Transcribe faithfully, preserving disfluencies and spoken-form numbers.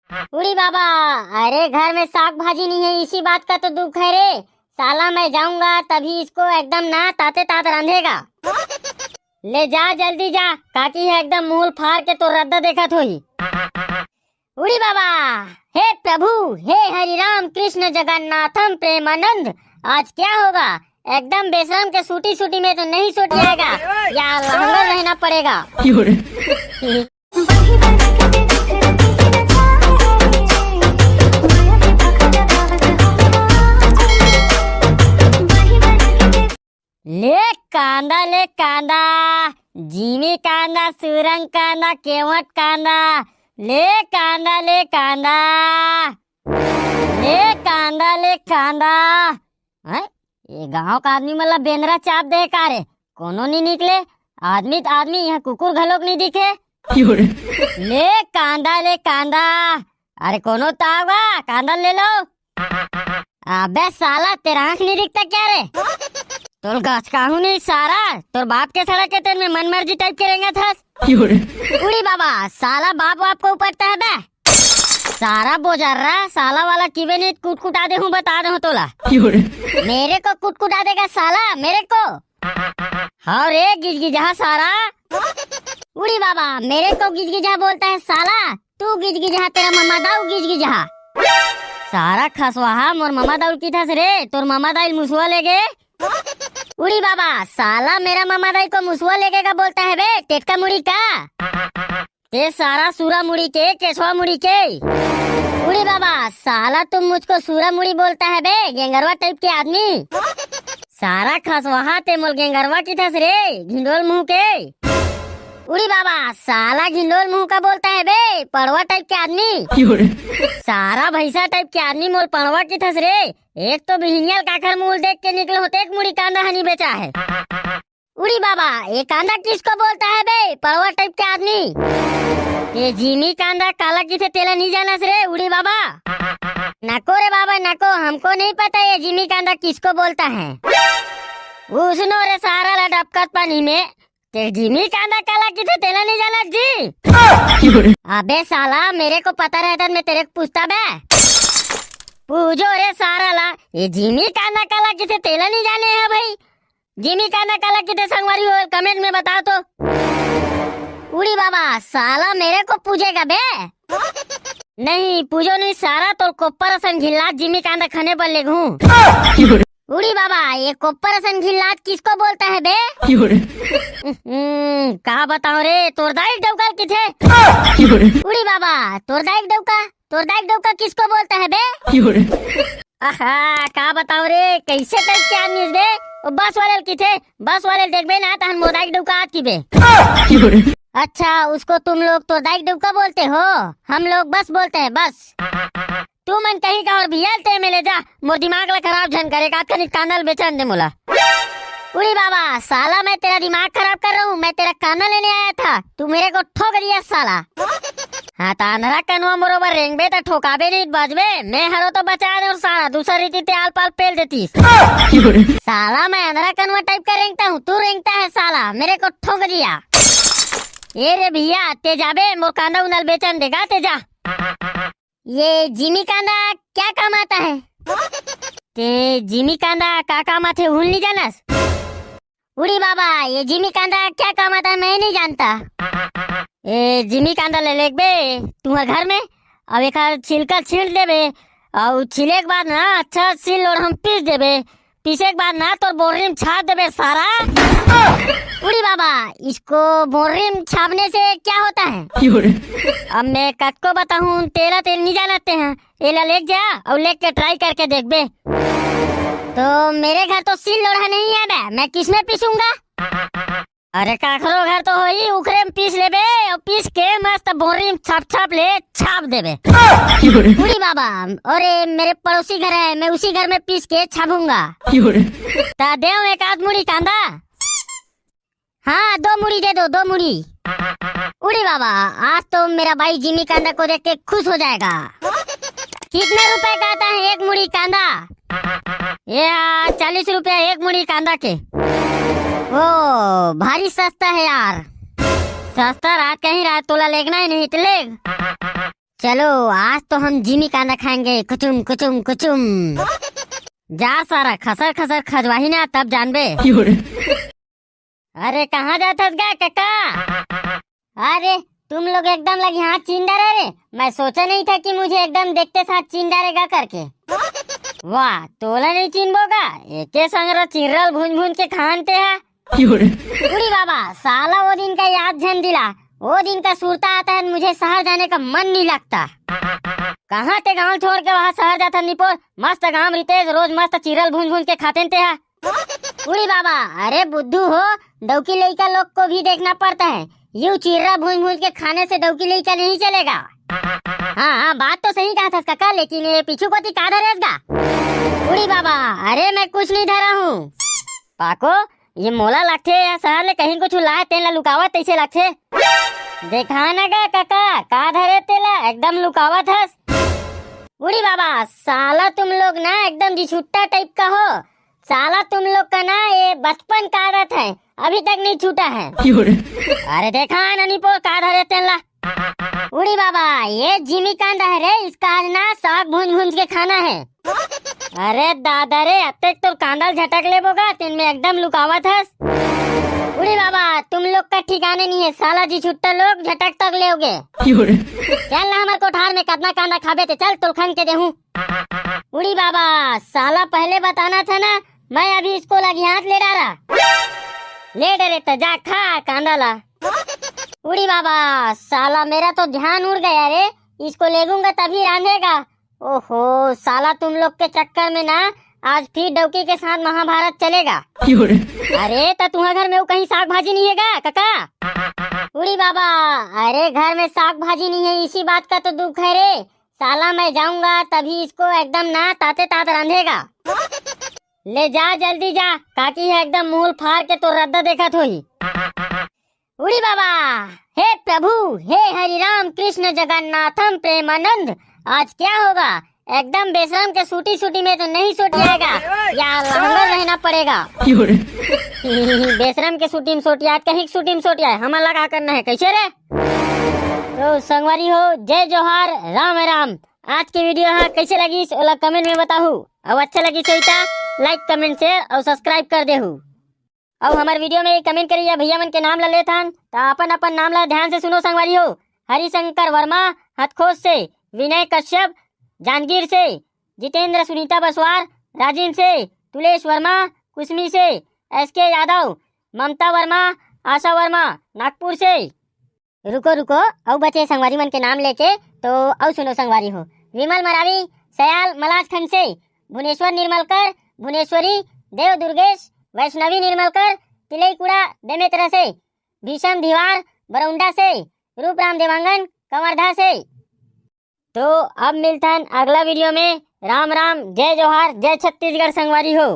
उड़ी बाबा, अरे घर में साग भाजी नहीं है, इसी बात का तो दुख है रे। साला मैं जाऊंगा तभी इसको एकदम ना ताते तात रांधेगा। ले जा जल्दी जा, काकी है एकदम मूल फार के तो रद्दा देखत होही। उड़ी बाबा, हे प्रभु, हे हरि राम कृष्ण जगन्नाथम प्रेमानंद, आज क्या होगा? एकदम बेशरम के सूटी सूटी में तो नहीं सूट जाएगा, या लहंगा रहना पड़ेगा। ले कांदा, ले कांदा, जीमी कांदा, सुरंग कांदा, केवट कांदा, ले कांदा, ले कांदा, ले कांदा, ले कांदा। हैं? ये गांव का आदमी मन ला बेंदरा चाप दे का रे? कोनो नहीं निकले, आदमी त आदमी, यहाँ कुकुर घलोक नहीं दिखे। ले कांदा, ले कांदा, अरे कोनो ताव गा, कांदा ले लो। अबे साला, तेरा आँख नहीं दिखता क्या रे? तोर गचकाहूँ नहीं सारा, तोर बाप के सड़क के तेरे में मन मर्जी टाइप के रेंगत हस। उड़ी बाबा, साला बाप बाप को उपटता है बे। सारा बोजर्रा, साला वाला किबे नहीं कुटकुटा दे हूँ, बता दे हूँ तोला। मेरे को कुटकुटा देगा साला, मेरे को। हाँ रे गिजगिजहा सारा। उड़ी बाबा, मेरे को गिजगिजहा बोलता है साला, तू गिजगिजहा, तेरा ममा दाऊ गिजगिजहा। सारा खसवाहा, मोर ममा दाऊ किथस रे, तोर ममा दाई मुसुआ ले गे। उड़ी बाबा, साला मेरा ममा दाई को मुसुआ लेके का बोलता है बे, टेटका मुड़ी का? ते सारा सूरा मुड़ी के, केसवा मुड़ी के। उड़ी बाबा, साला तुम मुझको सूरा मुड़ी बोलता है बे, गेंगरवा टाइप के आदमी। सारा खसवाहा, ते मोल गेंगरवा किथस रे, घिंडोल मुंह के। उड़ी बाबा, साला घिंडोल मुंह का बोलता है बे, पड़वा टाइप के आदमी। सारा भैंसा टाइप के आदमी मोल पड़वा किथस रे। एक तो बिहिनियल काखर मुंह देख के निकले होते, एक मुड़ी कांदा हनी बेचा है। उड़ी बाबा, ये कांदा किसको बोलता है बे, पड़वा टाइप के आदमी? ये जिमी कांदा काला किथे तेला नहीं जानस रे उड़ी बाबा। नको रे बाबा नको, हमको नहीं पता ये जिमी कांदा किसको बोलता है। उसनो रे सारा ला डबकत पानी में, ते जिमी कांदा काला किथे तेला नहीं जानस जी। अबे साला, मेरे को पता रहता मैं तेरे को पूछता बे। पूछो रे सारा ला, ये जिमी कांदा काला किथे तेला नहीं जाने है भाई। जिमी कांदा काला किथे संगवारी हो, comment में बताओ तो। उड़ी बाबा, साला मेरे को पूछेगा बे? नहीं, पूछो नहीं सारा, तोर कोप्पर असन घिल्लात जिमी कांदा खने पर लेगहूं। उड़ी बाबा, ये कोप्पर असन घिल्लात किसको बोलता है बे? हम्म, का बताओ रे, तोर दाई डौका किथे? उड़ी बाबा, तोर दाई डौका, तोर दाई डौका किसको बोलता है बे? आहा, का बताओ रे, कैसे टाइप के आदमी बे? वो बस वाले ल किथे, बस वाले ल देखबे ना, तहन मोदाई डौका आत किबे। अच्छा, उसको तुम लोग तोर दाई डौका बोलते हो, हम लोग बस बोलते हैं, बस। तू मन कहीं का और भैया, ते में ले जा, मोर दिमाग ला खराब झन करे, का कनी कांदा ल बेचन दे मोला। उड़ी बाबा, साला मैं तेरा दिमाग खराब कर रहा हूँ, मैं तेरा कांदा लेने आया था, तू मेरे को ठोक दिया साला। हाँ, त अंधरा कनवा मोर ऊपर रेंगबे त ठोकाबे नहीं बचबे, मैं हरो तो बचा दे और साला दूसरा रीति ते आल पाल पेल देतीस। साला मैं अंधरा कनवा टाइप का रेंगता हूँ, तू रेंगता है साला, मेरे को ठोक दिया। ए रे भैया, ते जाबे मोर कांदा उंदा ल बेचन दे गा, ते जा। ये जिमी कांदा क्या काम आता है? ते जिमी कांदा का काम आथे, हुन नहीं जानस? उड़ी बाबा, ये जिमी कांदा क्या काम आता है, मैं नहीं जानता। ए जिमी कांदा ले लेगबे तुहर घर में, अब एकर छिलका छील देबे, और छीले के बाद ना अच्छा सील लोढ़ा में पीस देबे, पीसे के बाद ना तोर बोर्री में छाप देबे सारा। उड़ी बाबा, इसको बोर्री में छापने से क्या होता है? अब मैं कतको बताहूँ, तेला तेल नहीं जानते हैं, एला लेके जा और लेके try करके देखबे। तो मेरे घर तो सील लोढ़ा नहीं है बे, मैं किस में पीसूंगा? अरे काखरो घर तो होई, उखरे में पीस लेबे और पीस के मस्त बोर्री में छाप छाप ले छाप देबे। उड़ी बाबा, अरे मेरे पड़ोसी घर है, मैं उसी घर में पीस के छापूंगा। ता देव एक आध मुड़ी कांदा। हाँ, दो मुड़ी दे दो, दो मुड़ी। उड़ी बाबा, आज तो मेरा भाई जिमी कांदा को देख के खुश हो जाएगा। कितने रुपए का आता है एक मुड़ी कांदा? ये चालीस रुपया एक मुड़ी कांदा के। ओ, भारी सस्ता है यार। सस्ता रात कहीं रात तोला लेगना ही नहीं तो लेग। चलो, आज तो हम जिमी कांदा खाएंगे, कुचुम कुचुम कुचुम। जा सारा, खसर खसर खजवाही ना, तब जानबे। अरे कहाँ जात हस गा कका? अरे तुम लोग एकदम लग यहाँ चीन डारे रे। मैं सोचा नहीं था कि मुझे एकदम देखते साथ चीन डारेगा करके। वाह, तोला नहीं चिन्हबो गा? एके संग चिर्रल भूंज भूंज के खानते है। उड़ी बाबा, साला वो दिन का याद झन दिला। वो दिन का सुरता आता है, मुझे शहर जाने का मन नहीं लगता। कहाँ ते गांव छोड़ के वहाँ शहर जाता निपोर? मस्त गांव रितेश, रोज मस्त चिरल भूंज भूंज के खाते ते है। उड़ी बाबा, अरे बुद्धू हो, डौकी लइका लोग को भी देखना पड़ता है। यू चिर्रा भूंज भूंज के खाने से डौकी लइका नहीं चलेगा। हाँ हाँ, बात तो सही कहा था काका, लेकिन ये पीछू कोती का धरेस गा? उड़ी बाबा, अरे मैं कुछ नहीं धरा हूँ। पाको, ये मोला लगथे या शहर ले कहीं कुछ लाए तेन ला लुकावत तैसे लगथे। देखा ना गा काका, का धरे तेला एकदम लुकावत हस। उड़ी बाबा, साला तुम लोग ना एकदम जी छुट्टा टाइप का हो। साला तुम लोग का ना ये बचपन का आदत है, अभी तक नहीं छूटा है। अरे देखा ना निपोर का धरे तेन ला। उड़ी बाबा, ये जिमी कांदा है रे, इसका आज ना साग भूंज भूंज के खाना है। अरे दादा रे, अतेक तो कांदा ल झटक लेबो गा, तेन में एकदम लुकावत हस। उड़ी बाबा, तुम लोग का ठिकाने नहीं है, साला जी छुट्टा लोग झटक तक लेओगे। चल ना हमार कोठार में कतना कांदा खाबे ते, चल तोल खन के देहूं। उड़ी बाबा, साला पहले बताना था ना, मैं अभी इसको लगी हाथ ले डारा। ले डरे तो जा खा कांदा ला। उड़ी बाबा, साला मेरा तो ध्यान उड़ गया रे, इसको लेगूंगा तभी रांधेगा। ओहो, साला तुम लोग के चक्कर में ना आज फिर डौकी के साथ महाभारत चलेगा। अरे, तो तुम्हारे घर में वो कहीं साग भाजी नहीं है गा, काका? उड़ी बाबा, अरे घर में साग भाजी नहीं है, इसी बात का तो दुख है रे। साला मैं जाऊंगा तभी इसको एकदम ना ताते तात रांधेगा। ले जा जल्दी जा, काकी है एकदम मूल फाड़ के तो रद्दा देखत होही। उड़ी बाबा, हे प्रभु, हे हरि राम कृष्ण जगन्नाथम प्रेमानंद, आज क्या होगा? एकदम बेशरम के सूटी सूटी में तो नहीं सोटियाएगा, या लहंगा रहना पड़ेगा। बेशरम के सूटी में सोटिया, कहीं सूटी में सोटिया, हमन ला का करना है, कैसे रे? तो संगवारी हो, जय जोहार, राम राम। आज के वीडियो हा कैसे लगिस, ओला कमेंट में बताहू, और अच्छा लगिस होही ता लाइक, कमेंट, शेयर और सब्सक्राइब कर देहू। अउ हमर वीडियो में कमेंट करिया भैया मन के नाम ला लेथन, त अपन अपन नाम ला ध्यान से सुनो संगवारी हो। हरिशंकर वर्मा हथखोस से, विनय कश्यप जांजगीर से, जितेंद्र सुनीता बसवार राजिम से, तुलेश वर्मा कुसमी से, एस के यादव, ममता वर्मा, आशा वर्मा नागपुर से। रुको रुको, अउ बचे संगवारी मन के नाम लेके, तो अउ सुनो संगवारी हो। विमल मरावी, सयाल मलाजखंड से, भुनेश्वर निर्मलकर, भुनेश्वरी, देव दुर्गेश, वैष्णवी निर्मलकर, तिलईकुड़ा देमेतरा से, भीषम धिवार बरौंडा से, रूपराम देवांगन कंवरधा से। तो अब मिलथन अगला वीडियो में। राम राम, जय जोहार, जय छत्तीसगढ़ संगवारी हो।